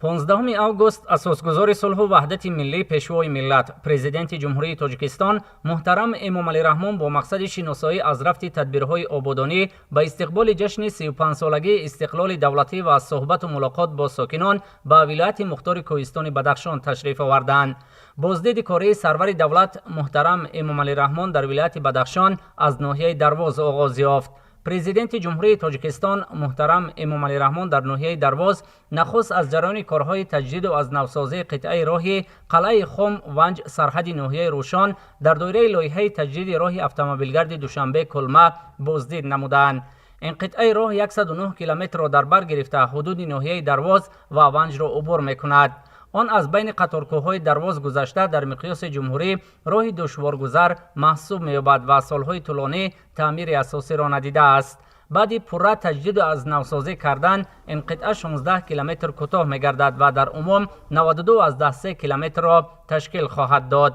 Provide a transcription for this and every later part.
15 август асосгузори сулҳу ваҳдати миллӣ, Пешвои миллат, Президенти Ҷумҳурии Тоҷикистон муҳтарам Эмомалӣ Раҳмон бо мақсади шиносоӣ аз рафти тадбирҳои ободонӣ ба истиқболи ҷашни 35-солагии истиқлоли давлатӣ ва суҳбату мулоқот бо сокинон ба вилояти мухтори Кӯҳистони Бадахшон ташриф оварданд. Боздиди кории сарвари давлат муҳтарам Эмомалӣ Раҳмон дар вилояти Бадахшон аз ноҳияи Дарвоз оғоз ёфт. Президенти Ҷумҳурии Тоҷикистон муҳтарам Эмомалӣ Раҳмон дар ноҳияи Дарвоз нахуст аз ҷараёни корҳои таҷдиду аз навсозии қитъаи роҳи Қалъаи Хом Ванҷ сарҳади ноҳияи Рӯшон дар доираи лоиҳаи таҷдиди роҳи автомобилгарди Душанбе Кулма боздид намуданд. Ин қитъаи роҳ 109 километрро дар бар гирифта, ҳудуди ноҳияи Дарвоз ва Ванҷро убур мекунад. Он аз байни қаторкӯҳҳои Дарвоз гузашта, дар миқёси ҷумҳурӣ роҳи душворгузар маҳсуб меёбад ва солҳои тӯлонӣ таъмири асосиро надидааст. Баъди пурра таҷдиду аз навсозӣ кардан ин қитъа 16 километр кӯтоҳ мегардад ва дар умум 92,3 километрро ташкил хоҳад дод.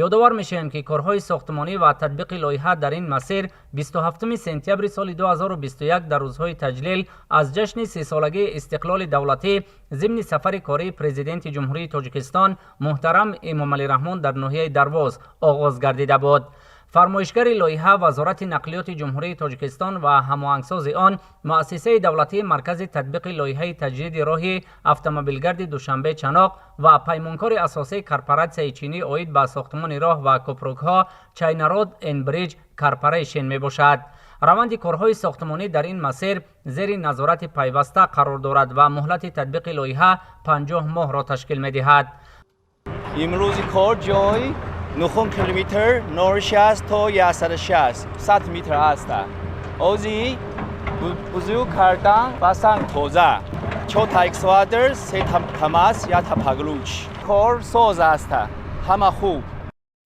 Ёдовар мешавем, ки корҳои сохтмонӣ ва татбиқи лоиҳа дар ин масир 27 сентябри соли 2021 дар рӯзҳои таҷлил аз ҷашни 30-солагии истиқлоли давлатӣ зимни сафари кории Президенти Ҷумҳурии Тоҷикистон муҳтарам Эмомалӣ Раҳмон дар ноҳияи Дарвоз оғоз гардида буд. Фармоишгари лоиҳа Вазорати нақлиёти Ҷумҳурии Тоҷикистон ва ҳамоҳангсози он Муассисаи давлатии Маркази татбиқи лоиҳаи таҷдиди роҳи автомобилгарди Душанбе Чаноқ ва паймонкори асосии корпоратсияи чинӣ оид ба сохтмони роҳ ва кӯпрукҳо China Road and Bridge Corporation мебошад. Раванди корҳои сохтмонӣ дар ин масир зери назорати пайваста қарор дорад ва муҳлати татбиқи лоиҳа 50 моҳро ташкил медиҳад. Имрӯзи кор ҷой 9 километр 06 то 160 100 метр аст. Ози бузург кардан ба санг тоза. Чор та экскаватор, се та КамАЗ, як та погрузчик. Кор соз аст. Ҳама хуб.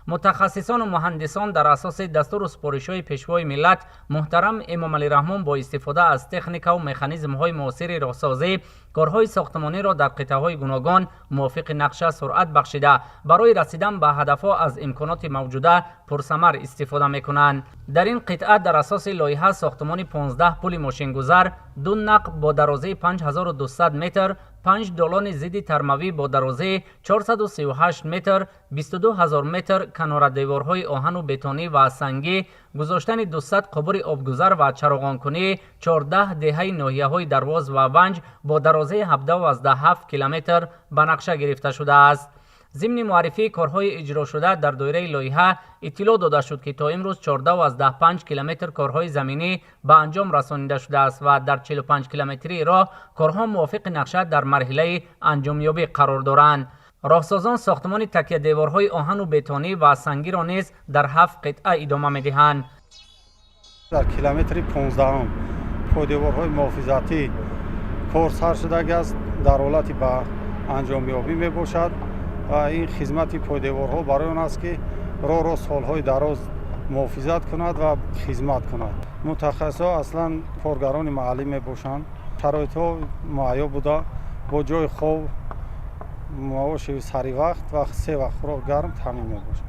Мутахассисону муҳандисон дар асоси дастуру супоришҳои Пешвои миллат муҳтарам Эмомалӣ Раҳмон бо истифода аз техникаву механизмҳои муосири роҳсозӣ корҳои сохтмониро дар қитъаҳои гуногон мувофиқи нақша суръат бахшида, барои расидан ба ҳадафҳо аз имконоти мавҷуда пурсамар истифода мекунанд. Дар ин қитъа дар асоси лоиҳа сохтмони 15 пули мошингузар, ду нақб бо дарозии 5200 метр, панҷ долони зидди тармавӣ бо дарозии 438 метр, 22 ҳазор метр канорадеворҳои оҳану бетонӣ ва сангӣ, гузоштани 200 қубури обгузар ва чароғонкунии 14 деҳаи ноҳияҳои Дарвоз ва Ванҷ бо дарозии 17,7 километр ба нақша гирифта шудааст. Зимни муаррифии корҳои иҷрошуда дар доираи лоиҳа иттилоъ дода шуд, ки то имрӯз 14,5 километр корҳои заминӣ ба анҷом расонида шудааст ва дар 45 километрии роҳ корҳо мувофиқи нақша дар марҳилаи анҷомёбӣ қарор доранд. Роҳсозон сохтмони такядеворҳои оҳану бетонӣ ва сангиро низ дар ҳафт қитъа идома медиҳанд. Дар километри 15-ум пойдеворҳои муҳофизатӣ кор сар шудагӣ аст, дар ҳолати ба анҷомёбӣ мебошад ва ин хизмати пойдеворҳо барои он аст, ки роҳро солҳои дароз муҳофизат кунад ва хизмат кунад. Мутахассисҳо аслан коргарони маҳаллӣ мебошанд. Шароитҳо муҳайё буда, бо ҷои хоб, маоши саривақт ва се вақт хӯрок гарм таъмин мебошад.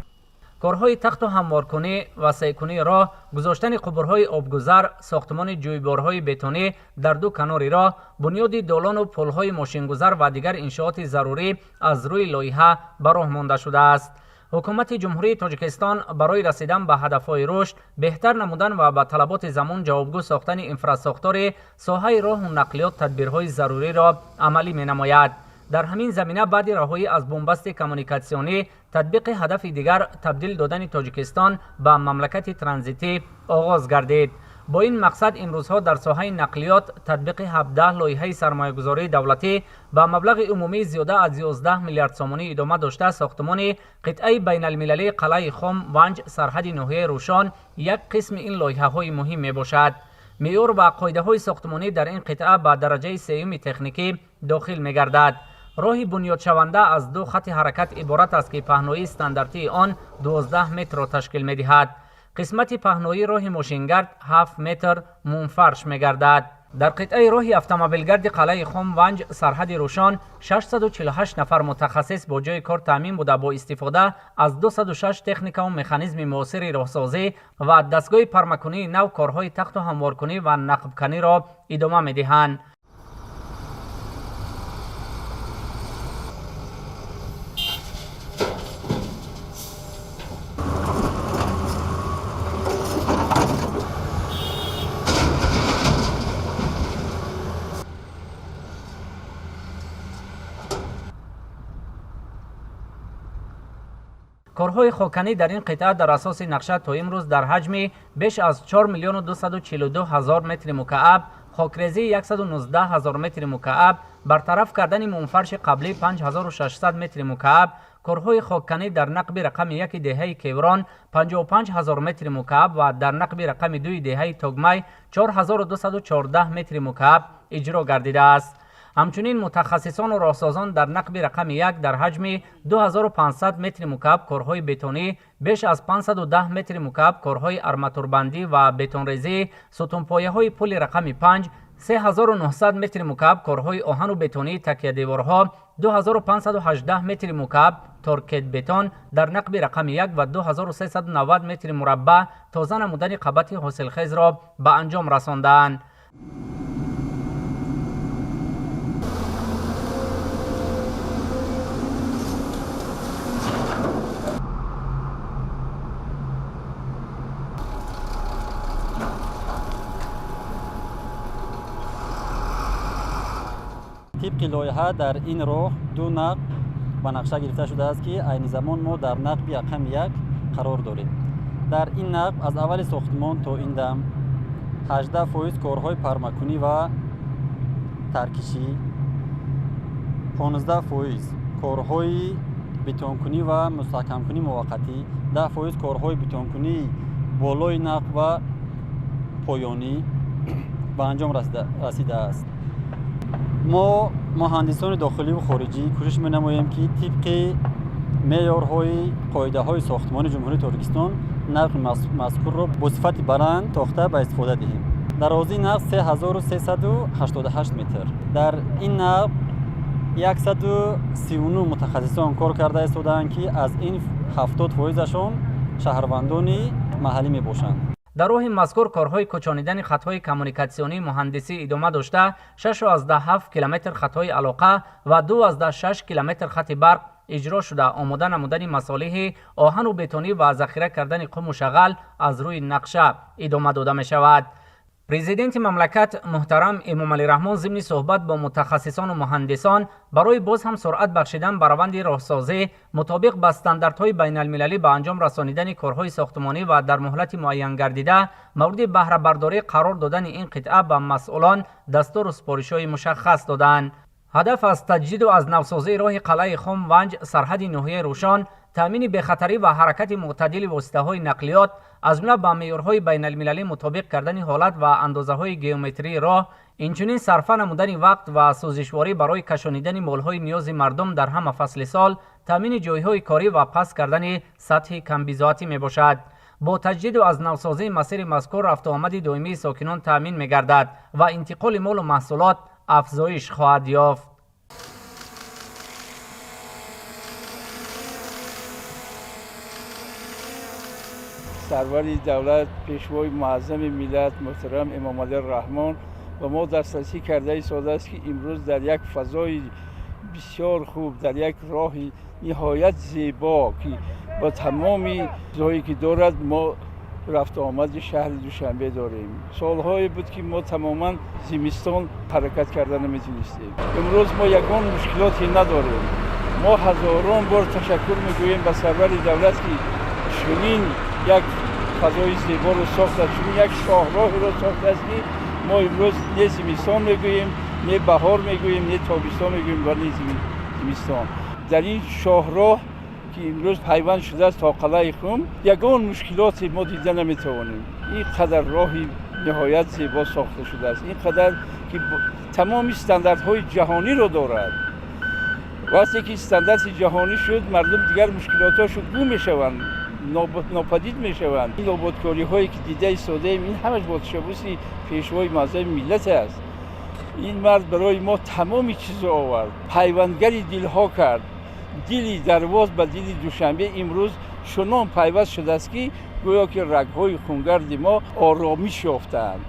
Корҳои тахту ҳамворкунӣ, васеъкунии роҳ, гузоштани қубурҳои обгузар, сохтмони ҷӯйборҳои бетонӣ дар ду канори роҳ, бунёди долону пулҳои мошингузар ва дигар иншооти зарурӣ аз рӯи лоиҳа ба роҳ монда шудааст. Ҳукумати Ҷумҳурии Тоҷикистон барои расидан ба ҳадафҳои рушд, беҳтар намудан ва ба талаботи замон ҷавобгӯ сохтани инфрасохтори соҳаи роҳу нақлиёт тадбирҳои заруриро амалӣ менамояд. Дар ҳамин замина баъди раҳоӣ аз бунбасти коммуникатсионӣ татбиқи ҳадафи дигар, табдил додани Тоҷикистон ба мамлакати транзитӣ, оғоз гардид. Бо ин мақсад имрӯзҳо дар соҳаи нақлиёт татбиқи 17 лоиҳаи сармоягузории давлатӣ ба маблағи умумии зиёда аз 11 миллиард сомонӣ идома дошта, сохтмони қитъаи байналмилалии Қалъаи Хом Ванҷ сарҳади ноҳияи Рӯшон як қисми ин лоиҳаҳои муҳим мебошад. Меъёр ва қоидаҳои сохтмонӣ дар ин қитъа ба дараҷаи сеюми техникӣ дохил мегардад. Роҳи бунёдшаванда аз ду хати ҳаракат иборат аст, ки паҳноии стандартии он 12 метрро ташкил медиҳад. Қисмати паҳноии роҳи мошингард 7 метр мунфарш мегардад. Дар қитъаи роҳи автомобилгарди Қалъаи Хом Ванҷ сарҳади Рӯшон 648 нафар мутахассис бо ҷои кор таъмин буда, бо истифода аз 206 техникаву механизми муосири роҳсозӣ ва дастгоҳи пармакунии нав корҳои тахту ҳамворкунӣ ва нақбканиро идома медиҳанд. Корҳои хокканӣ дар ин қитъа дар асоси нақша то имрӯз дар ҳаҷми беш аз 4 миллиону 242 ҳазор метри мукааб, хокрезии 119 ҳазор метри мукааб, бартараф кардани мумфарши қаблӣ 5600 метри мукааб, корҳои хокканӣ дар нақби рақами яки деҳаи Кеврон 55 ҳазор метри мукааб ва дар нақби рақами дуи деҳаи Тогмай 4214 метри мукааб иҷро гардидааст. Ҳамчунин мутахассисону роҳсозон дар нақби рақами як дар ҳаҷми 2500 метри мукааб корҳои бетонӣ, беш аз 510 метри мукааб корҳои арматурбандӣ ва бетонрезӣ, сутунпояҳои пули рақами 5, 3900 метри мукааб корҳои оҳану бетонии такядеворҳо, 2518 метри мукааб торкетбетон дар нақби рақами 1 ва 2390 метри мураббаъ тоза намудани қабати ҳосилхезро ба анҷом расондаанд. Тибқи лоиҳа дар ин роҳ ду нақб ба нақша гирифта шудааст, ки айни замон мо дар нақби рақами як қарор дорем. Дар ин нақб аз аввали сохтмон то ин дам 18% корҳои пармакунӣ ва таркишӣ, 15% корҳои бетонкунӣ ва мустаҳкамкунии муваққатӣ, 10% корҳои бетонкунии болои нақб ва поёнӣ ба анҷом расидааст. Мо муҳандисони дохиливу хориҷӣ кӯшиш менамоем, ки тибқи меъёрҳои қоидаҳои сохтмони Ҷумҳурии Тоҷикистон нақби мазкурро бо сифати баланд сохта ба истифода диҳем. Дарозии нақб 3388 метр. Дар ин нақб 139 мутахассисон кор карда истодаанд, ки аз ин 70%-ашон шаҳрвандони маҳаллӣ мебошанд. Дар роҳи мазкур корҳои кӯчонидани хатҳои коммуникатсионии муҳандисӣ идома дошта, 6,7 километр хатҳои алоқа ва 2,6 километр хати барқ иҷро шуда, омода намудани масолиҳи оҳану бетонӣ ва захира кардани қуму шағал аз рӯи нақша идома дода мешавад. Президенти мамлакат муҳтарам Эмомалӣ Раҳмон зимни суҳбат бо мутахассисону муҳандисон барои боз ҳам суръат бахшидан ба раванди роҳсозӣ, мутобиқ ба стандартҳои байналмилалӣ ба анҷом расонидани корҳои сохтмонӣ ва дар муҳлати муайянгардида мавриди баҳрабардорӣ қарор додани ин қитъа ба масъулон дастуру супоришҳои мушаххас доданд. Ҳадаф аз таҷдиду аз навсозии роҳи Қалъаи Хом Ванҷ, сарҳади ноҳияи Рӯшон, таъмини бехатарӣ ва ҳаракати мӯътадили воситаҳои нақлиёт, аз ҷумла ба меъёрҳои байналмилалӣ мутобиқ кардани ҳолат ва андозаҳои геометрии роҳ, инчунин сарфа намудани вақт ва сӯзишворӣ барои кашонидани молҳои ниёзи мардум дар ҳама фасли сол, таъмини ҷойҳои корӣ ва паст кардани сатҳи камбизоатӣ мебошад. Бо таҷдиду аз навсозии масири мазкур рафтуомади доимии сокинон таъмин мегардад ва интиқоли молу маҳсулот афзоиш хоҳад ёфт. Сарвари давлат, пешвои муаззами миллат муҳтарам Эмомалӣ Раҳмон ба мо дастрасӣ карда истодааст, ки имрӯз дар як фазои бисёр хуб, дар як роҳи ниҳоят зебо, ки бо тамоми чизҳое ки дорад, мо рафтуомади шаҳри Душанбе дорем. Солҳое буд, ки мо тамоман зимистон ҳаракат карда наметавонистем. Имрӯз мо ягон мушкилоте надорем. Мо ҳазорон бор ташаккур мегӯем ба сарвари давлат, ки чунин як фазои зеборо сохтааст, чунин як шоҳроҳеро сохтааст, ки мо имрӯз не зимистон мегӯем, не баҳор мегӯем, не тобистон мегӯем ва не зимистон. Дар ин шоҳроҳ, ки имрӯз пайванд шудааст то Қалъаи Хум, ягон мушкилоте мо дида наметавонем. Ин қадар роҳи ниҳоят зебо сохта шудааст, ин қадар ки тамоми стандартҳои ҷаҳониро дорад. Вақте ки стандарти ҷаҳонӣ шуд, мардум дигар мушкилотҳошо гум мешаванд, нопадид мешаванд. Ин ободкориҳое ки дида истодаем, ин ҳамаш бо ташаббуси пешвои муаззами миллат аст. Ин мард барои мо тамоми чизро овард, пайвандгари дилҳо кард. Дили Дарвоз ба дили Душанбе имрӯз чунон пайваст шудааст, ки гӯё ки рагҳои хунгарди мо оромиш ёфтаанд.